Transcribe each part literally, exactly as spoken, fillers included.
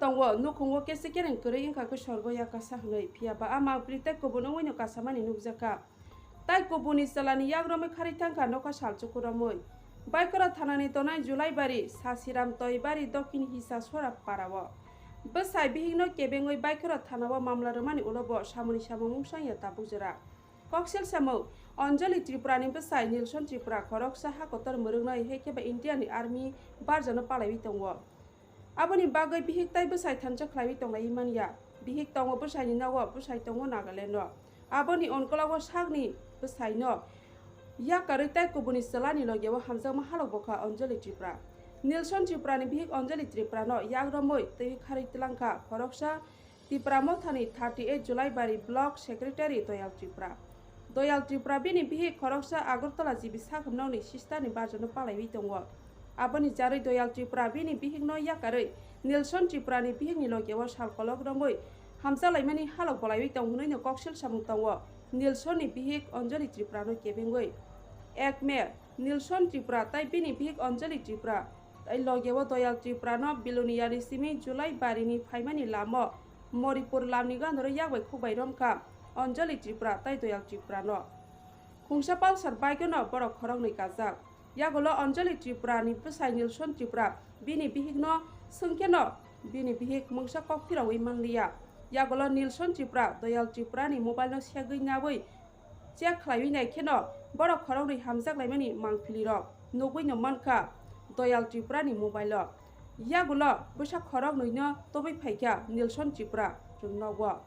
tongo, nukhungo kese kereng kwrwi wngkha khe sorgo yakasa hwnwi, phiya ba a mangpili tei kubun wngwino kasamani nukjakha. Tai kubunni chwlani yak romwi kharwi thangkha nokha salchuku romwi. Baikhora thanani tonai Julaibari, Sasiram Toibari, Dokhin Hisasora parao. Bwsai bihikno kebengwi Baikhora thanao mamla rwmani ulo bo samungni samung mungsa wngya tabuk jora. Koksil samung, Anjali Tripurani bwsai Nilson Tripura khoroksa ha kotor mwrwknai, hai khe ba Indiani Army barjano palaiwi tongo. Aboni bagwi bihik tai bwsai thansa khlaiwi tonglaiwi manya. Bihik tongo bwsaini nogo, bwsai tongo Nagaland-o. Aboni onkologo sakni bwsaino yakarwi tai kubuni chwlani logeo hamjakma halok bokha Anjali Tripura. Nilson Tripurani bihik Anjali Tripurano yak romwi twi kharwi twlangkha khoroksa Tipra Mothani thirty eight Julaibari Block Secretary Doyal Tripura. Doyal Tripura bini bihik khoroksa Agartala G B sakhumnokni sisterni barjano palaiwi tongo. Aboni jarwi Doyal Tripura bini bihikno yakarwi Nilson Tripurani bihikni logeo sal kolok romwi hamjalaimani halok bolaiwi tong hwnwino koksil samung tongo Nilsonni bihik Anjali Tripurano kebengwi. Ek May, Nilson Tripura tai bini bihik Anjali Tripura tai logeo Doyal Tripurano Biluniyani simi Julai barini phaimani lamo Moripur lamni gandoro yak bai khuk bai romkha Anjali Tripura tai Doyal Tripurano. Khungsa Pulsar bike-o no borok khoroknwi kajak. Yagulo Anjali Tripurani bwsai Nilson Tripura bini bihikno swngkheno bini bihik mungsa kok phirawi manliya. Yagulo Nilson Tripura Doyal Tripurani mobile-no segwi nawi check khlaiwi naikheno borok khoroknwi hamjaklaimani mangpilirok nugwino mankha Doyal Tripurani mobile-o. Yagulo bwsa khoroknwino tobwi phaikha Nilson Tripura chwngnogo.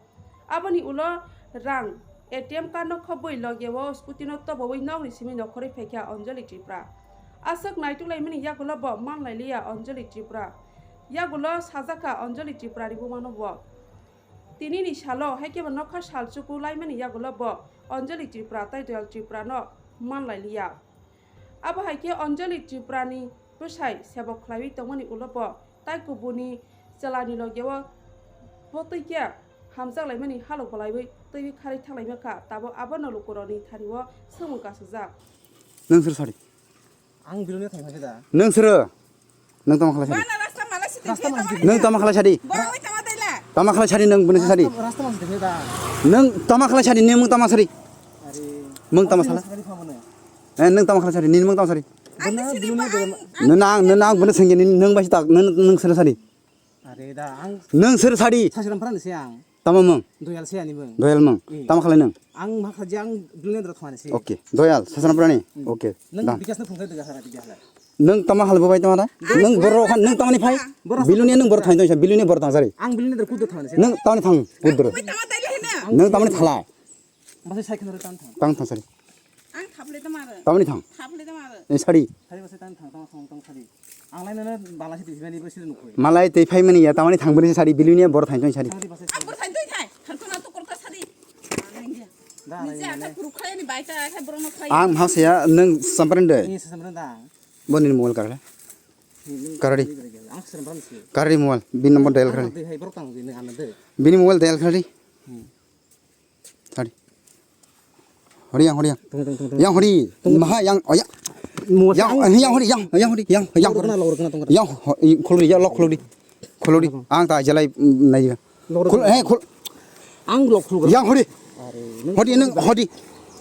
Aboni ulo rang A T M card no khobwi logeo scooty no tobowi nokni simi nokhorwi phaikha Anjali Tripura. Aswk naituklaimani yagulo bo manlailiya Anjali Tripura. Yagulo sajakha Anjali Tripurani bumano bo. Tinini salo haikhe bo nokha salchuku laimani yagulo bo Anjali Tripura tai Doyal Tripurano manlailiya. Abo hai khe Anjali Tripurani bwsai sebok khlaiwi tongmani ulo bo tai kubuni chwlani logeo botwi khe hamjaklaimani halok bolaiwi twiwi kharwi thanglaima kha, tabuk abono lukurokni thario swngmung kasijak. Nwng sir sadi? Ang Biluni thangkha da. Nwng sir? Nwng tamo khlai sadi? Bana rasta mala si tengkhe tamo. Nwng tamo khlai sadi? Borok oi tamo taila. Tamo khlai sadi nwng bwni sadi? Rasta mala si tengkhe da. Nwng tamo khlai sadi, nwng tamo sadi? Are. Nwng tamo sala? Sadi phamano. Eh, nwng tamo khlai sadi, nini mung tamo sadi? Bana Biluni dole ma-, Nang, nang, nang, bwno sengya, nini, nwng bai tak, nwng, nwng sir sadi. Are da, ang Nwng sir sadi. Sasiram pran se ang. Tamo mung? Doyal se ani mung. Doyal mung. Eh. Tamo khlai nwng? Ang ma khlai je ang Biluni dora thwani se. Okay. Doyal, Sasiram prani. Hmm. Okay. Nwng Dang. Bikas no phungkai doga sara bikas la. Nwng tamo halbo bai tamo da? Nwng borok han, nwng tamani phai? Borok Biluni nwng borok thain tong sa, Biluni borok tang sari. Ang Biluni dora kudo thwani se. Nwng tamani thang, kudo. Nwng tamani thala. Bwsai sai kheno tang thang. Tang thang sari. Ang thaple tamo aro. Tamoni thang. Thaple tamo aro. Ni sari. Sari bwsai tang thang tang thang tang sari. Ang lai nana bala si tibani bwsai nukui. Malai tei phai mani ya tamoni thang bwrwi sari Biluni borok thain tong sari. Sari bwsai. Ang bwsai twi thai. Tharkona to korta sari. Da, Nisi lai ata nana. Kuru khaya ni baita khe borok no khaya. Ang hausa ya nwng samprende. Ni samprende da. Boni mobile karle. Karadi. Ang samprende si. Karadi mobile. Bin number dial karadi. Ang dei hai borok tang dei nang ano dei. Bini mobile dial karadi. Hmm. Hori. Hori yang, hori yang. Tunggu, tunggu, tunggu, tunggu. Yang hori. Tunggu. Maha yang, oh ya. Mo Yang, sang. Yang hori, yang, yang hori, yang, yang Logor hori. Kena, logor kena, tunggu. Yang ho-, i, khulri, ya, lok khulri. Khulri. Tunggu. Ang ta jalai, mm, nai. Logor Khul, kena. Eh, khul. Ang lok khulri. Yang hori. Are, nung Hori, nung, tunggu. Hori.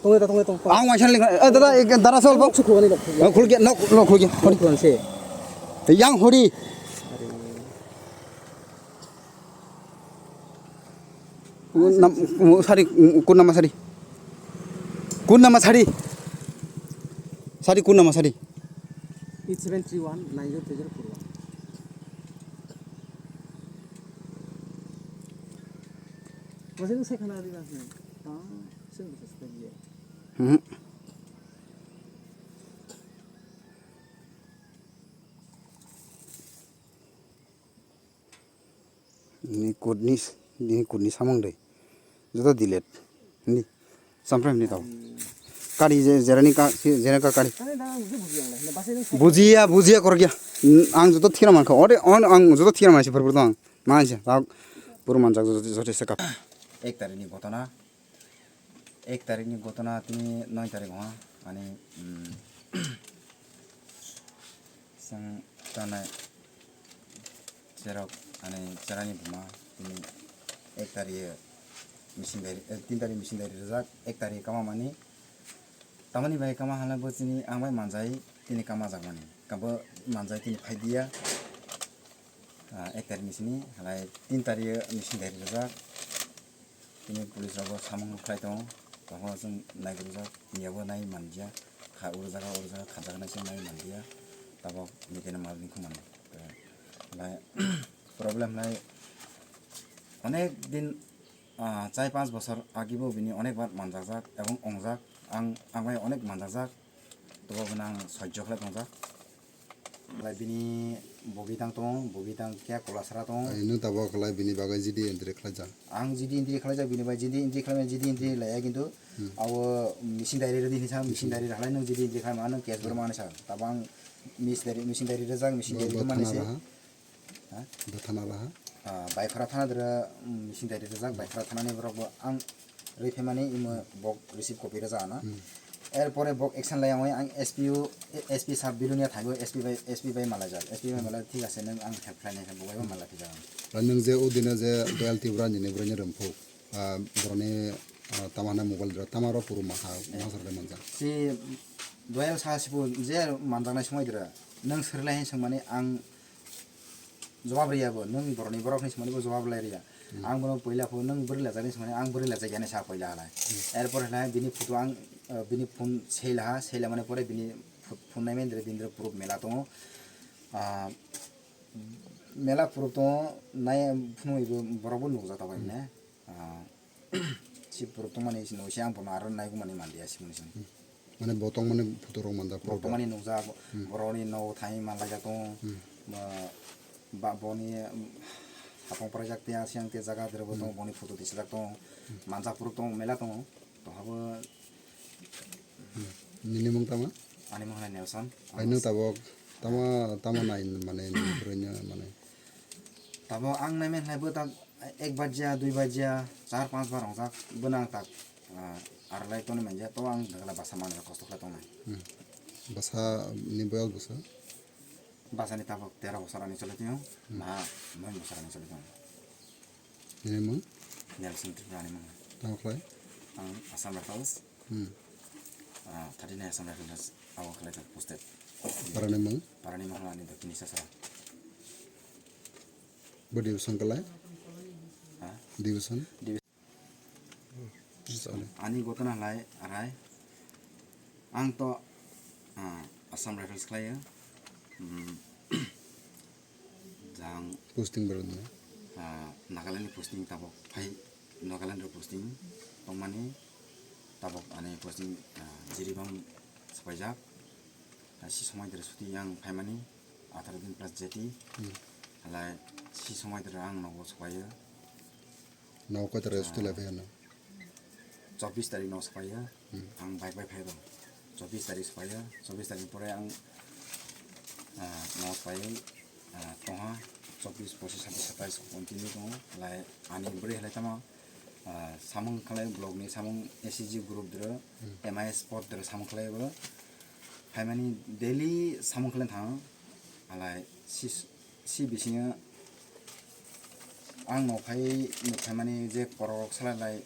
Tunggu, tunggu, tunggu. Ang waisa ling, eh, dada, eh, dada sol, bang. Lok khulri, lok khulri. Eh, khulri, lok, lok khulri. Hori. Lok khulri, se. Yang hori. Are. Nam, sari, kun nama sari? Kun nama sari? Sari kun nama sari? Eight seven three one nine zero three zero four one. Masih saya kenal di mana? Ah, saya bisa seperti dia. Hmm. Ni kudni, ni kudni samung de. Joto delete. Ni. Samprai ni tau. Kari je, jerani ka, jerani ka kari. Bujiya, bujiya korgiya. Ang joto thira mankha. Ore, on, ang joto thira mansi purpur tong. Mansi, tak pur manjak joto, joto se kap. Ek tarikh ni ghotona. Ek tarikh ni ghotona tini noi tarikh ho, ani, mm, chwng tanai cherok Ani cherani buma tini ek tari machine dari, eh, tin tari machine dari rijak, ek tari kama mani. Tamani bai kama hala bo chini ang bai manjai tini kama jak mani. Kabo manjai tini phai dia. Ah, ek tari ni sini halai tin tari machine dari rijak. Tini police rok bo samung khlai tongo, tongkha chwng naibrwjak, tini abo nai manliya, kha oro jaga, oro jaga kha jaga nai se nai manliya, tabok ni khe mal ni khumani. Lai problem lai onek din, ah, char panch bosor agi bo bini onek bar manjakjak ebong ongjak, ang, ang bai onek manjakjak, tobo bono ang sojjo khlai tongjak. Lai bini bogi tang tong, bogi tang khe kolasra tong. Ai, nwng tabok khlai bini bagwi G D entry khlaijak. Ang G D entry khlaijak, bini bai G D entry khlaimani, G D entry laiya kintu Hmm. abo machine diary rwdi hinwi sa, machine diary halai nwng G D entry khlaima nwng case Hmm. borok mani sa. Tabo ang machine diary, machine diary rwjak, machine Bo, diary bo rwmani thana se. Raha? Ha? Bo thana raha? Ah, Baifara thana dwra, um, machine diary rwjak, Baifara thanani borok bo ang rwi phaimani imo bok receive copy rwjak ano. Hmm. Erpore bok action lai ang, ang S P O, S P sir Bilonia thaibo, S P bai, S P bai malajak. S P bai malai thik ase, nwng ang help khlainai khe bo bai bo malai phijak ang. Ba nwng je o dino je Doyal Tripura ni borokni rwmphuk, ah, borokni, ah, tamo hwnna mobile dra, tamo rok puru maha, Eh. masar de manjak. Si Doyal sa sibo je manjaknai somoi dra, nwng sir lai hin swngmani ang jawab riya bo, nwng borokni borokni swmani bo jawab lai riya. Hmm. Ang bono poila pho nwng bwrwi lajak ni swmani ang bwrwi lajak ya hinwi sa poila halai. Hmm. Erpor halai bini photo ang, eh, bini phone sei laha, sei lamani pore bini pho-, phone nai mendre bini proof mela tongo. Ah, mela proof tongo, nai phunui bo borok bo nukjak tabuk Hmm. ne. Ah, si borok tongmani sino se ang bono aro naikumani manliya simoni sini. Hmm. Mane bo tongmani photo rok manjak Bo photo. Tongmani nukjak, Hmm. borokni nogo thangwi manlaijak tongo. Hmm. Ba, ba boni, um, hapang pwraijak tei asiyang tei jaga derebo tongo, Hmm. boni photo tisajak tongo. Hmm. Manjak phuru tongo, mela tongo. Tohabo Hmm. Nini mung tama? Ani mung hai Nelson. Ai, nwng tabok tama, tama nai mane nini bwrwino mane? Tabok ang nai men hai bo tak ek bajya, dui bajya, char panch bar wngjak, bono ang tak, ah, ar lai toni manja, to ang dagla basa manwi kosto khlai tongnai. Hmm. Basa ni boyos bwsa? Basa ni tabok tero bosor ani choli tongo, Hmm. maha noi bosor ani choli tongo. Nini mung? Nelson Tripura ani mung. Tamo khlai? Ang Assam Rifles. Hmm. Ah, thirty nine Assam Rifles abo khlai tak posted. Parani mung? Parani mung ani Dakkini Sasra. Bo division khlai? Ha? Division? Division. Ani gotona lai arai. Ang to, ah, Assam Rifles khlai. Hmm. Jang Posting borok ni? Ah, Nagaland ni posting tabok phai, Nagaland ni posting tongmani tabok ani posting, ah, Jiribam swpaijak. Ah, si somoi dere suti yang phaimani atharo din plus jeti. Hmm. Halai si somoi dere ang nogo swpaio. Nogo koi tarik Ah. suti lai phai hano? Chobbish tarik no swpaio, Hmm. ang bike bai phai rw. Chobbish tarik swpaio, chobbish tarik pore ang, ah, no swpaio, ah, tongha, chobbish, pochishish, satais, satais continue tongo. Lai ani bwrwi halai tamo, ah, samung khlai blog ni samung S C G group dro, Hmm. M I S pod dro samung khlai bo. Phaimani daily samung khlai thango. Halai sis-, si bisingo ang no phai, no phaimani je korok rok salai lai,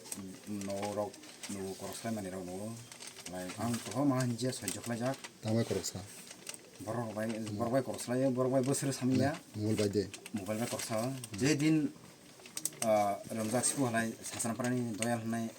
no rok, no korok salai mani rok no. Lai ang toho ma hinje sojjo khlaijak. Tamo korok sa? Borok bai, Hmm. borok bai korok salai, borok bai bwswrw samya. Hmm. Mobile bai de? Mobile bai korok sa. Hmm. Je din, ah, rwngjak siku halai Sasana Parani Doyal hwnai